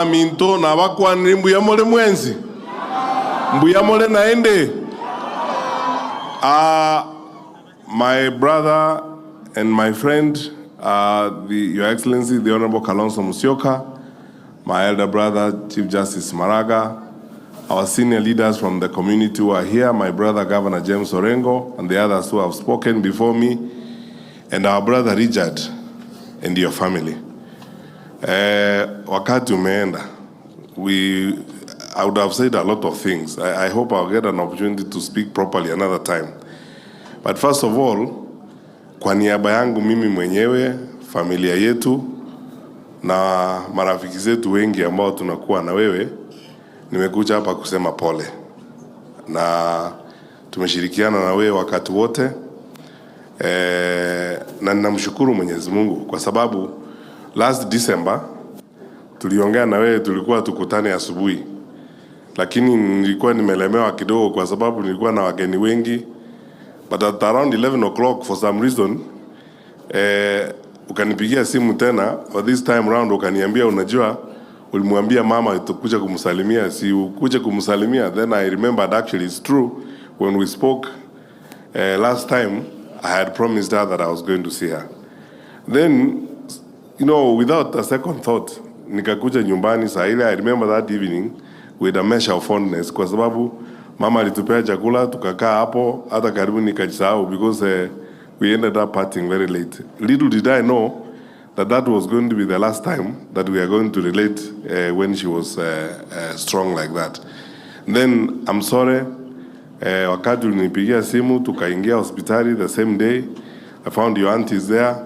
Aminto nabakwanire mbuya more mwensi? Mbuya more naende? Ah, my brother and my friend, the, Your Excellency, the Honorable Kalonzo Musyoka, my elder brother, Chief Justice Maraga, our senior leaders from the community who are here, my brother Governor James Orengo, and the others who have spoken before me, and our brother Richard and your family. Wakati umeenda. I would have said a lot of things. I hope I'll get an opportunity to speak properly another time. But first of all, kwa niaba yangu mimi mwenyewe, familia yetu na marafiki zetu wengi ambao tunakuwa na wewe, nimekuja hapa kusema pole, na tumeshirikiana na wewe wakati wote na ninamshukuru Mwenyezi Mungu kwa sababu last December tuliongea na wewe, tulikuwa tukutane asubuhi, lakini nilikuwa nimelemewa kidogo kwa sababu nilikuwa na wageni wengi, but at around 11 o'clock for some reason ukanipigia simu tena, but this time round ukaniambia, unajua ulimwambia mama tukuje kumsalimia, si ukuje kumsalimia. Then I remembered, actually it's true, when we spoke last time I had promised her that I was going to see her. Then without a second thought, nikakuja nyumbani saa ile. I remember that evening with a measure of fondness kwa sababu mama alitupea chakula tukakaa hapo hata karibu nikajisahau because we ended up partying very late. Little did I know that that was going to be the last time that we are going to relate when she was strong like that. Then I'm sorry, wakati ulinipigia simu tukaingia hospitali the same day, I found your aunties there.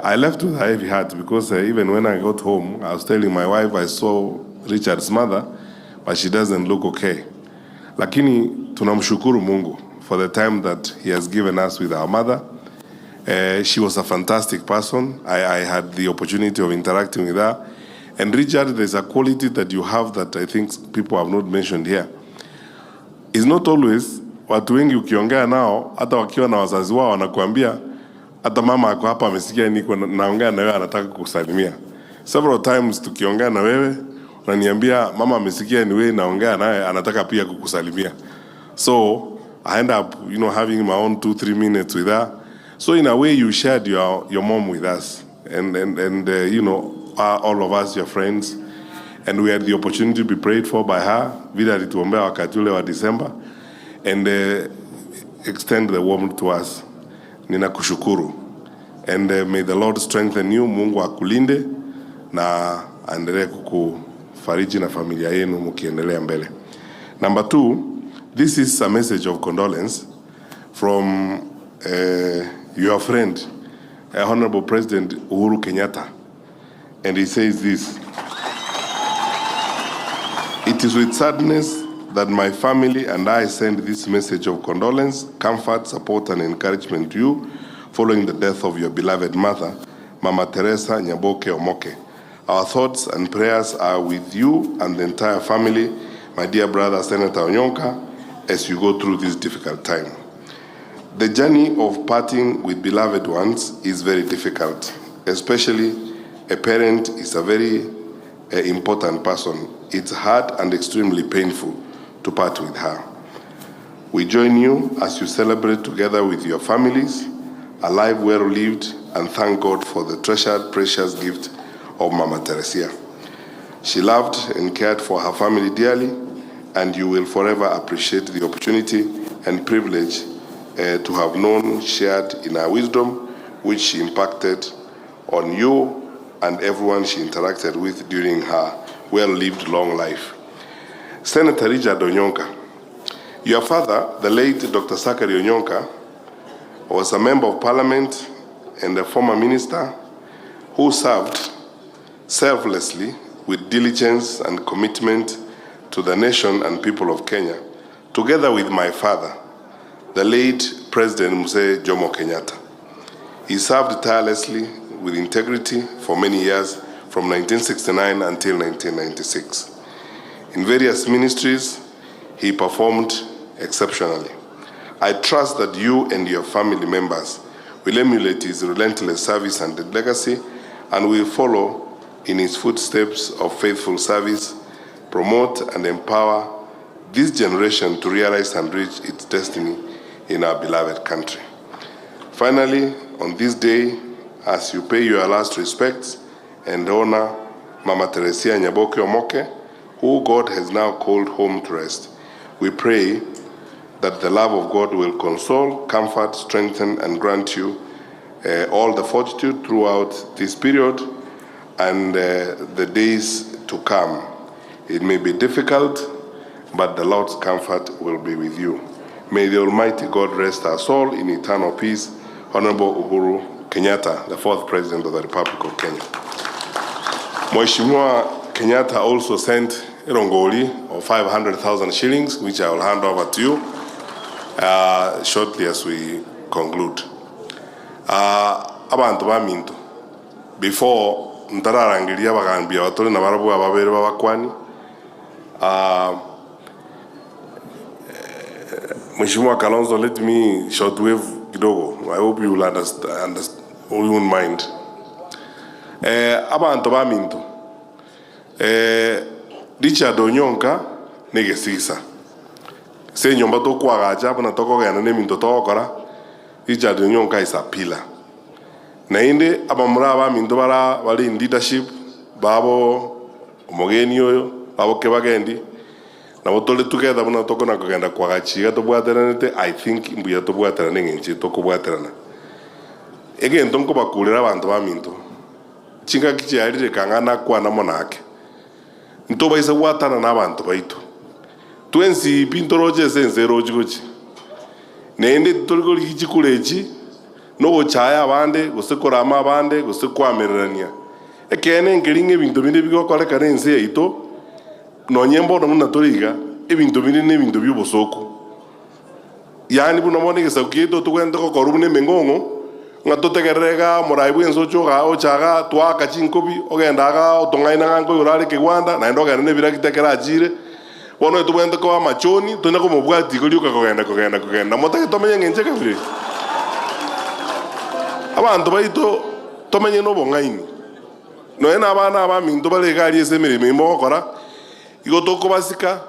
I left with a heavy heart because even when I got home, I was telling my wife I saw Richard's mother, but she doesn't look okay. Lakini tunamshukuru Mungu for the time that he has given us with our mother. She was a fantastic person. I had the opportunity of interacting with her. And Richard, there's a quality that you have that I think people have not mentioned here. It's not always watu wengi ukiongea nao hata wakiwa na wazazi wao wanakuambia hata mama ako hapa amesikia niko naongea na wewe anataka kukusalimia. Several times tukiongea na wewe unaniambia mama amesikia ni wewe naongea naye anataka pia kukusalimia. So I end up having my own 2, 3 minutes with her. So in a way you shared your mom with us and all of us, your friends, and we had the opportunity to be prayed for by her vile alituombea wakati ule wa December and extend the warmth to us. Ninakushukuru and may the Lord strengthen you. Mungu akulinde na aendelee kukufariji na familia yenu mkiendelea mbele. Number two, this is a message of condolence from your friend, Honorable President Uhuru Kenyatta. And he says this: "It is with sadness that my family and I send this message of condolence, comfort, support, and encouragement to you following the death of your beloved mother, Mama Teresa Nyaboke Omoke. Our thoughts and prayers are with you and the entire family, my dear brother Senator Onyonka, as you go through this difficult time. The journey of parting with beloved ones is very difficult, especially a parent is a very important person. It's hard and extremely painful to part with her. We join you as you celebrate together with your families, a life well lived, and thank God for the treasured, precious gift of Mama Teresia. She loved and cared for her family dearly, and you will forever appreciate the opportunity and privilege to have known, shared in her wisdom, which she impacted on you and everyone she interacted with during her well lived long life. Senator Richard Onyonka, your father, the late Dr. Zachary Onyonka, was a member of parliament and a former minister who served selflessly with diligence and commitment to the nation and people of Kenya, together with my father, the late President Mzee Jomo Kenyatta. He served tirelessly with integrity for many years from 1969 until 1996. In various ministries, he performed exceptionally. I trust that you and your family members will emulate his relentless service and legacy and will follow in his footsteps of faithful service, promote and empower this generation to realize and reach its destiny in our beloved country. Finally, on this day, as you pay your last respects and honor Mama Teresia Nyaboke Omoke, who God has now called home to rest, we pray that the love of God will console, comfort, strengthen, and grant you uh, all the fortitude throughout this period and uh, the days to come. It may be difficult, but the Lord's comfort will be with you. May the Almighty God rest our soul in eternal peace. Honorable Uhuru Kenyatta, the fourth President of the Republic of Kenya. Mheshimiwa Kenyatta also sent Rongoli of 500,000 shillings, which I will hand over to you uh, shortly as we conclude. Uh, abantu baminto before ntararangeria abagambi aba tore nabarabwo ababere babakwani uh, Mheshimiwa Kalonzo, let me shortwave kidogo. I hope you will understand, understand you won't mind. Eh, abanto baminto eh, Richard Onyonka negesigisa ase enyomba tokwagacha buna tokogenda na ebinto togokora Richard Onyonka is a pillar. Naende abamura abaminto bara bare in leadership babo omogeni oyo babo Kibagendi nabo tore together buna tokona kogenda kwagacha iga tobwateranete I think mbuya tobwaterane eng'encho tokobwaterana. Egento nkobakurera abanto baminto chingaki chiarire kang'a nakwana mono ake ntobaisa gwatana na abanto baito twensi pi ntoroche ase ense erochi gochi naende tori korigia chikura echi nogochaya abande gose korama abande gose koamererania. Ekeene nkeri ng'a ebinto binde bigokorekana ense yaito nonye mbono buna tore iga ebinto binde na ebinto bia obosooku. Yaani buna bono egesaku kiaito togwenerete gokorwa buna emeng'ong'o ng'a totegerere igaa omorai bwense oche ogaa ocha igaa twaaka chinkobi ogenda igaa otong'aina ng'a nkoigoro are ekegwanda naende ogende na ebirakita ekero achire. Bono oyo tobwenerete koba amachoni tonya komobwatia igo rioka kogenda kogenda kogenda motake tomenye ng'encho ekabira eye. Abanto baito tomenye nobong'aini nonya na abana abaminto bare iga aria ase emeremo eye mogokora igo tokobasika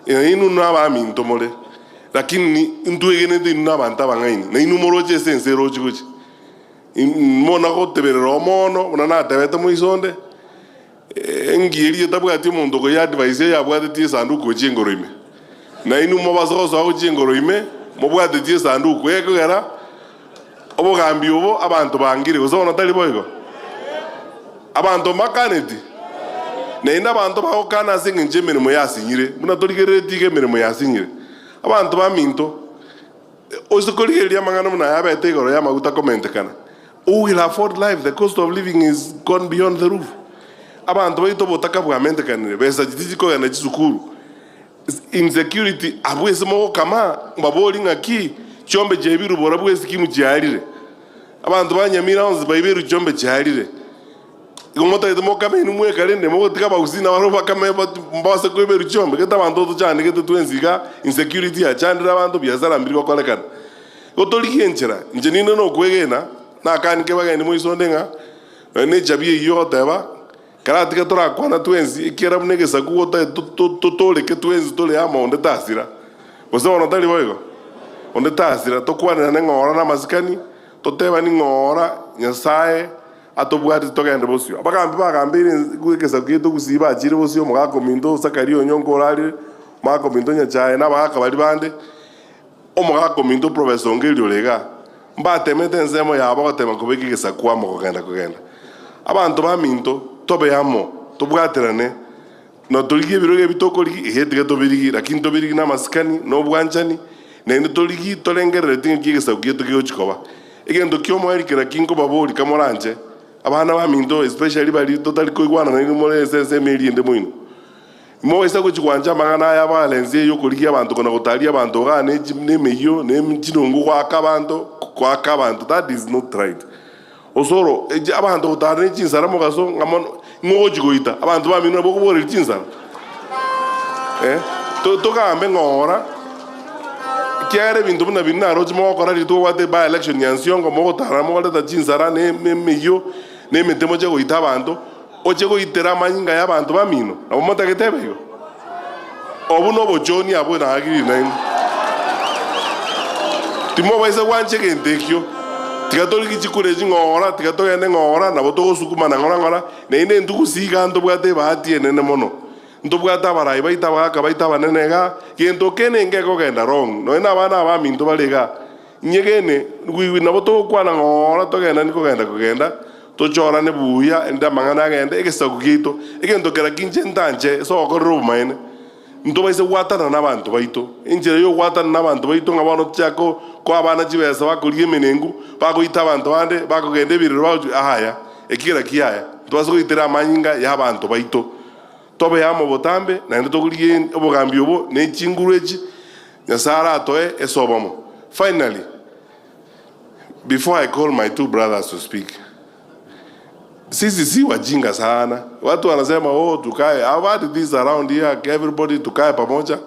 inwe nabaminto more lakini ntwegenete inwe nabanto abang'aini na inwe moroche ase ense erochi gochia. Mona goteberera omono buna natebete moiso onde. Engiya eria etabwati omonto okoyadvise eyabwatetie esanduku gochia engoro ime. Na inwe mobase gosoa gochia engoro ime, mobwatetie esanduku, ekogera obogambi obo abanto bangire, gose bono tari boigo? Abanto mbakaneti, naende abanto bagokana ase engencho y'emeremo yasinyire, buna torigereretie iga emeremo yasinyire. Abanto baminto, ase korigereria amang'ana buna aya abete igoro y'amaguta komentekana, Who will afford life? The cost of living is gone beyond the roof. Abanto baito obotaka bwamentekanire, besa chitichi kogenda chisukuru, insecurity abwo ase mogokama mbabori ng'aki chiombe chiaibirwe borabwo esikimu chiarire. Abanto ba Nyamira onsi baiberwe chiombe chiarire. Igo motagete mokame inwe mweka rende mogotiga abagusii nabarabwo bakame mbabase koiberwa chiombe gete abanto tochandegete twensi iga insecurity yachandire abanto biasara mbiri gokorekana. Igo torigie enchera, inche ninde nokwegena, nakanike bageni moiso onde ng'a nonya ne echabi eyio ogoteba, keratige torakwana twensi, ekiagera buna egesaku gotagete totooreke twensi tore amo onde tasira. Gose bono tari boigo? Onde tasira, tokwanerane ng'ora na amasikani, totebani ng'ora Nyasae atobwate togende bosio. Abagambi bagambeire egesaku giaito gusii bachire bosio, omogaka ominto Zakaria onyonka orarire, omogaka ominto Nyachae, na abagaka baria bande. Omogaka ominto Professor Ongeri ore igaa, mbatemete ensemo yabo gotema kobeka egesaku amo kogenda kogenda. Abanto baminto, tobe amo, tobwaterane, na torigie ebirogo ebi tokorigia, ehe tiga tobirigie, lakini tobirigie namasikani, na obwanchani, naende torigie torengereretie ng'aki egesaku giaito kegochia koba. Egento ki'omoerio kera ki nkobaboria kamoranche, abana baminto especially baria totari koigwana nainwe more ase ensemo eria ende moino. Mobaisa gochia gwancha amang'ana aya abarensi ey'okorigia abanto kona gotaria abanto igaa ne nemeyio ne chinungu goaka abanto goaka abanto that is not right. Osoro echi abanto gotara ne chinsara mogaso ng'a mono ng'o ogochia goita abanto bamino nabo okoboreria chinsara eh to togambe ng'ora ekiagera ebinto buna biria naroche mogokora riria tobwate by election ya Nsiongo mogotara mogoreta chinsara ne emeyio ne emete moche goita abanto. Oche goitera amanyinga y'abanto bamino, nabo motagete ebe igo? Obwo nobochoni abwo naagirire nainwe. Timobaisa gwancha egento ekio. Tiga torigie chikura echi ng'ora, tiga togende ng'ora, nabo togosukumana ng'ora ng'ora, naende intwe gose iga ntobwate ebahati enene mono. Ntobwate abarai baito abagaaka baito abanene igaa, gento kende nkekogenda wrong, nonya na abana abaminto bare igaa. Inyegene, nabo togokwana ng'ora togenda nikogenda kogenda, tochorane buya, ende amang'ana agende egesaku giaito, egento kera kinche ntanche ase ogokorera obomaene. Ntobaise gwatana nabanto baito. Enchera y'ogwatana nabanto baito ng'a bono tochake koa abana chibesa bakorigia emenengu, bagoita abanto bande, bakogenda ebirero bagochia aya, ekigera kiaya. Ntobase goitera amanyinga y'abanto baito. Tobe amo botambe, naende tokorigie obogambi obo ne chinguru echi Nyasae aratoe ase obomo. Finally, before I call my two brothers to speak, sisi si wajinga sana. Watu wanasema oh, tukae. I've had this around here, everybody tukae pamoja.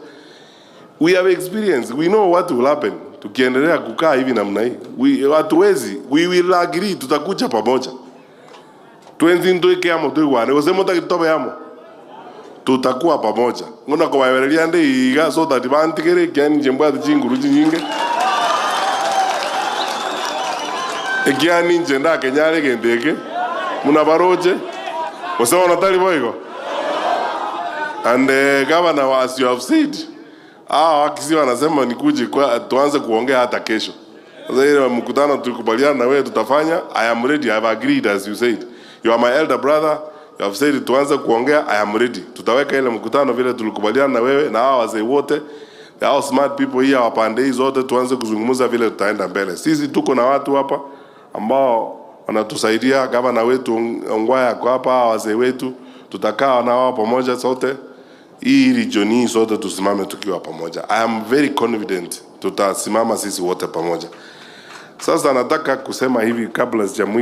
We have experience, we know what will happen. Tukiendelea kukaa hivi namna hii, we hatuwezi, we will agree, tutakuja pamoja. Twensi ntoike amo toigwane, gose motagete tobe amo? Tutakuwa pamoja. Ng'o nakobaebereria nde iga so that bantigere ekiagera inche mbwate chinguru chinyinge, ekiagera ninche ndakenyare egento eke buna baroche, gose bono tari boigo? And governor as you have said, Hawa Wakisii wanasema nikuje kwa tuanze kuongea hata kesho. Sasa ile mkutano tulikubaliana na wewe tutafanya, I am ready, I have agreed as you said. You are my elder brother, you have said tuanze kuongea, I am ready. Tutaweka ile mkutano vile tulikubaliana na wewe na hawa wazee wote. The smart people here wa pande hii zote tuanze kuzungumza vile tutaenda mbele. Sisi tuko na watu hapa ambao wanatusaidia, gavana wetu Ongwae ako hapa, hawa wazee wetu, tutakaa na wao pamoja sote hii region hii sote tusimame tukiwa pamoja. I am very confident tutasimama sisi wote pamoja. Sasa nataka kusema hivi kabla sijamuita